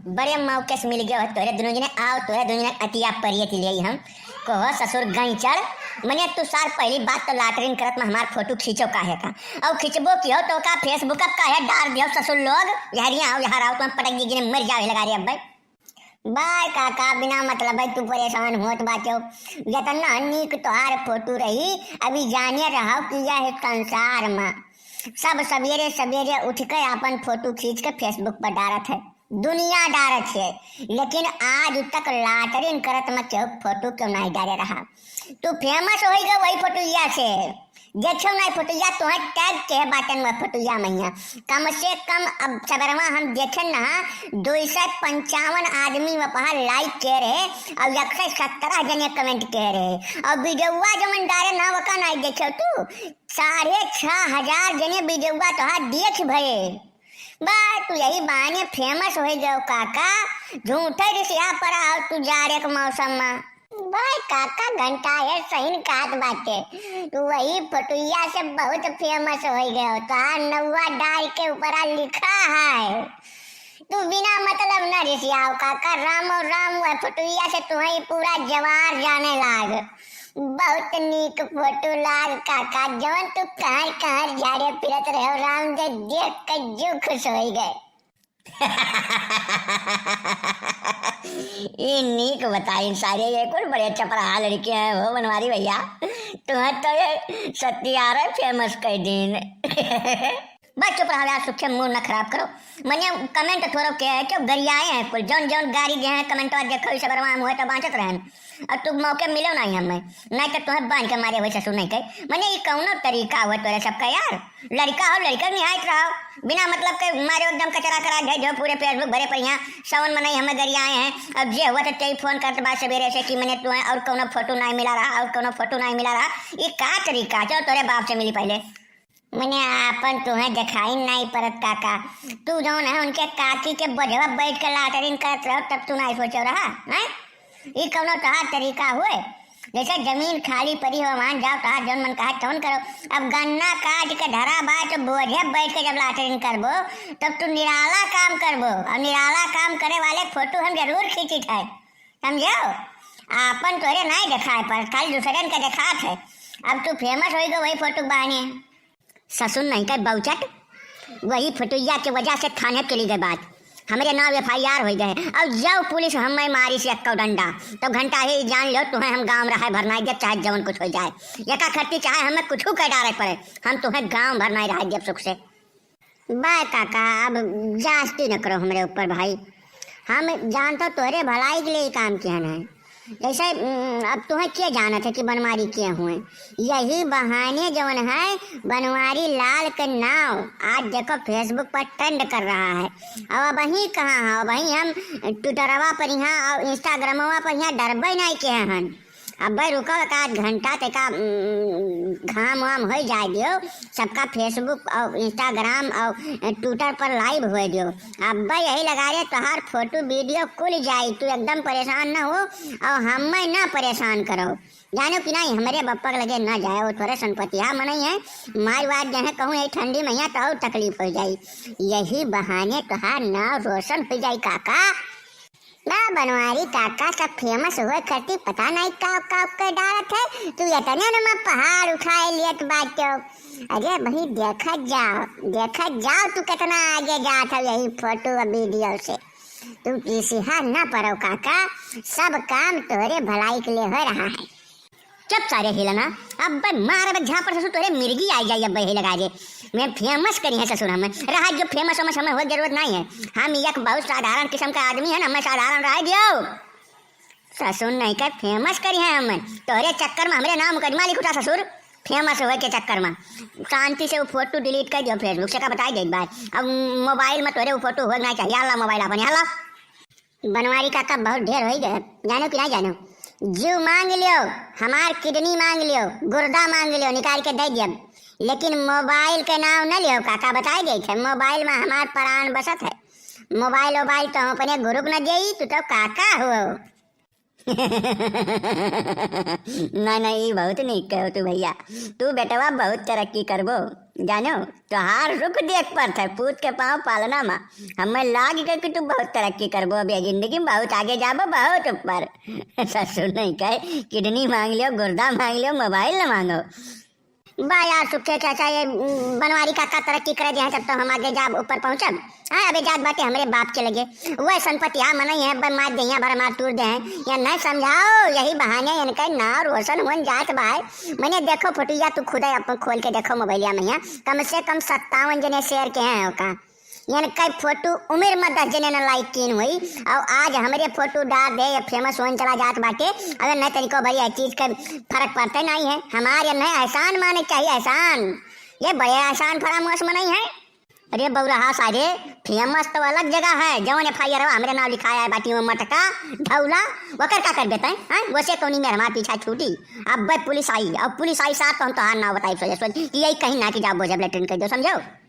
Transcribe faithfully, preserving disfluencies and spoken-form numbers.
बड़े मौके से मिल गयो है तोरे दुनों जने, आओ तोरे दुनों जने अतिया परियत ले हम। कहो ससुर गैंचड़, मने तू सार पहली बात तो लाटरिन करत में हमार फोटो खींचो काहे का? और खींचबो कियो तो का Facebook अब काहे डार दियो ससुर लोग? यहाँ आओ, यहाँ आओ, तुम पटक दी जने मर जावे लगा रे अब भाई। बाय काका, बिना मतलब है तू परेशान होत बाटे हो। जतना नीक तोहार फोटो रही, अभी जाने रहो कि यह संसार में सब सवेरे सवेरे उठ के अपन फोटो खींच के Facebook पर डारत है, दुनिया डारत है, लेकिन आज तक लाटरिन करत में केहू फोटो क्यों नहीं डारे रहा। तू famous होई गए वही फोटोइया से। देखो ना फोटोइया, तोहे tag के बाटन वह फोटोइया मैया। कम से कम अब सबरवा हम देखे ना, दो सौ पंचावन आदमी वह पहा like के रहे और एक सौ सत्रह जने comment के रहे। और वीडियोवा जवन डारे ना वका नहीं देखे तू, साढ़े छह हजार जने वीडियोवा तोहार देख भये। बा, तू यही बहाने famous हो गयो काका, झूठे रिसिया पड़ा हो तू जाड़े के मौसम में। भाई काका घंटा है सही कहत बाटे, तू वही फोटोइया से बहुत famous हो गयो, तोहार नौवा डाल के ऊपरा लिखा है। तू बिना मतलब न रिसियाओ काका, राम और राम वह फोटोइया से तुम्हें पूरा जवार जाने लाग। बहुत नीक फोटो लाग काका, जवन तू कहर कहर झाड़े फिरत रहो, राम जे देख के जो खुश होई गए। ई नीक बताइन सारे, ये कुल बड़े चपराहा लड़के हैं हो बनवारी भैया, तुम्हें तो ये सत्यारे famous कर दीन। बस चुप रहो यार, सुखे mood न खराब करो। मने comment थोड़ो के है, क्यों गरियाए हैं कुल, जौन जौन गारी दे हैं commentवा देखो, इसे बरवाम हुए तो बाँचत रहन। और तू मौके मिलो नहीं हमें, नहीं तो तुम्हें बांध के मारे वही ससुर नहीं कहे। मने ये कौनो तरीका हुआ तोरे सबका यार, लड़का हो लड़का निहायत रहो, बिना मतलब के मारे एकदम कचरा करा दे जो पूरे Facebook भरे पड़िया। सवन मनई हमें गरियाए हैं, अब जे हुआ तो तेई phone करत बा सवेरे से कि मने तुम्हें और कौनो फोटो नहीं मिला रहा, और कौनो फोटो नहीं मिला रहा। ये का तरीका? चलो तोरे बाप से मिली पहले। मने आपन तुहें देखाई नाई परत काका। तू जौन है उनके काकी के बोझवा बैठ के लाटरिन करत रहो तब तू नाई सोचो रहा, हैं? ई कौनो तोहार तरीका हुए? जैसे जमीन खाली पड़ी हो वहाँ जाओ तोहार जौन मन कहा तौन करो। अब गन्ना काट के धरा बा तो बोझे बैठ के जब लाटरिन करबो तब तू निराला काम करबो। अब निराला काम करे वाले फोटो हम जरूर खींचित है, समझो? आपन तोरे नाई देखाए पर खाली दूसरन के देखात है। अब तू famous होई गो वही फोटो के बहाने। ससुर नहीं कहे बौचट, वही फोटोइया के वजह से थाने चली गए बात, हमरे नाव FIR हो गए। और जब पुलिस हमें मारी से एक्को डंडा, तो घंटा ही जान लो तुम्हें हम गाँव रहे भर नाई देब, चाहे जवन कुछ हो जाए, एका खर्ची चाहे हमें कुछ कर डारे पड़े, हम तुम्हें गाँव भर नाई रहे देब सुख से। बा काका, अब जास्ती न करो हमरे ऊपर भाई, हम जानतो तोरे भलाई के लिए ही काम किहन है। जैसे, उम, अब तुम्हें के जानत है कि बनवारी के हुए? यही बहाने जवन है बनवारी लाल के नाव आज देखो Facebook पर trend कर रहा है। अब वहीं कहाँ है, वहीं हम Twitterवा पर यहाँ और Instagramवा पर यहाँ डरबे नहीं के हन। अब्बे रुको, एक आध घंटा तक का, उम, घाम वाम हो जाए दियो, सबका Facebook और Instagram और Twitter पर live हो दियो। अब्बे यही लगा रे तोहार फोटो video कुल जाई, तू एकदम परेशान ना हो और हमें ना परेशान करो, जानो कि नहीं? हमरे बप्पा के लगे ना जाए, वो थोड़े सनपतिया मनई है, मार वार जो है कहूँ यही ठंडी में यहाँ तो और तकलीफ हो जाई। यही बहाने तोहार नाव रोशन हो जाई काका। बा बनवारी काका, सब famous हुए खातिर पता नहीं का का के डालत है। तू इतने न में पहाड़ उठाए लियत बाटो। अरे भाई देखत जाओ, देखत जाओ तू कितना आगे जात हो यही फोटो और video से। तू पीछे हाथ ना पड़ो काका, सब काम तोरे भलाई के लिए हो रहा है। चुप सारे हिलना, अब्बे मार अब्बे झापड़ ससुर तोरे मिर्गी आई जाई अब्बे ही लगा दे। मैं famous करी है ससुर हमें, रहा जो famous वेमस हमें हो जरूरत नहीं है। हम एक बहुत साधारण किस्म का आदमी है ना, हमें साधारण रहा दियो। ससुर नहीं कर famous करी है हमें, तोरे चक्कर में हमरे नाम मुकदमा लिख उठा ससुर, famous होए के चक्कर में। शांति से वो फोटो delete कर दियो Facebook से, का बताई दे एक बार। अब mobile में तोरे वो फोटो हो नहीं चाहिए, ला mobile अपन, ला। बनवारी काका बहुत ढेर होई गए, जानो कि ना जानो? जीव मांग लियो, हमार kidney मांग लियो, गुर्दा मांग लियो, निकाल के दे दियब, लेकिन mobile के नाम न लियो काका, बताई देत है, mobile में हमार प्राण बसत है। Mobile वोबाइल तो हम अपने गुरु के न देई, तू तो काका हो। नहीं, नहीं, ई बहुत नीक कहो तू भैया, तू बेटवा बहुत तरक्की करबो। जानो, तोहार रुख देख परत है, पूत के पाँव पालना मा। हमें लाग गए कि तू बहुत तरक्की करबो, अब ये जिंदगी में बहुत आगे जाबो, बहुत ऊपर। ससुर नहीं कहे, किडनी मांग लियो, गुर्दा मांग लियो, मोबाइल न मांगो। बा यार सुखे चाचा, ये, उम, बनवारी काका तरक्की करे दे हैं, तब तो हम आगे जाब, ऊपर पहुँचब। हाँ, अबे जात बाटे हमरे बाप के लगे। वह संपत्तिया मनई है, ब-, मार दे हैं, भर मार तूर दे हैं। या नहीं समझाओ, यही बहाने इनका नाव रोशन होन जात बा है। मैंने देखो फोटोया, तू खुदा अपन खोल के देखो मोबाइलिया में, यहाँ कम से कम सत्तावन जने share के हैं ओका। इनका फोटो उम्र में दस जने न like कीन हुई, और आज हमरे फोटो डाल दे, ये famous होन चला जात बाटे। अगर नहीं तनिको भरी यह चीज का फर्क पड़ते नहीं है। हमारे नहीं एहसान माने चाहिए, एहसान। ये बड़े एहसान फरामोश मनई है। अरे बौरहा सारे, famous तो अलग जगह है, जवन FIR हमरे नाव लिखाया है बाटी में मटका, ढौला, वकर का कर देते हैं, हैं? वैसे कौनी में हमार पीछा छूटी। अब बे पुलिस आई, अब पुलिस आई साथ तो हम तोहार नाव बताई सोचे सोच कि यही कहीं ना कि जाओ बोझे लेटरिन कर दो, समझो?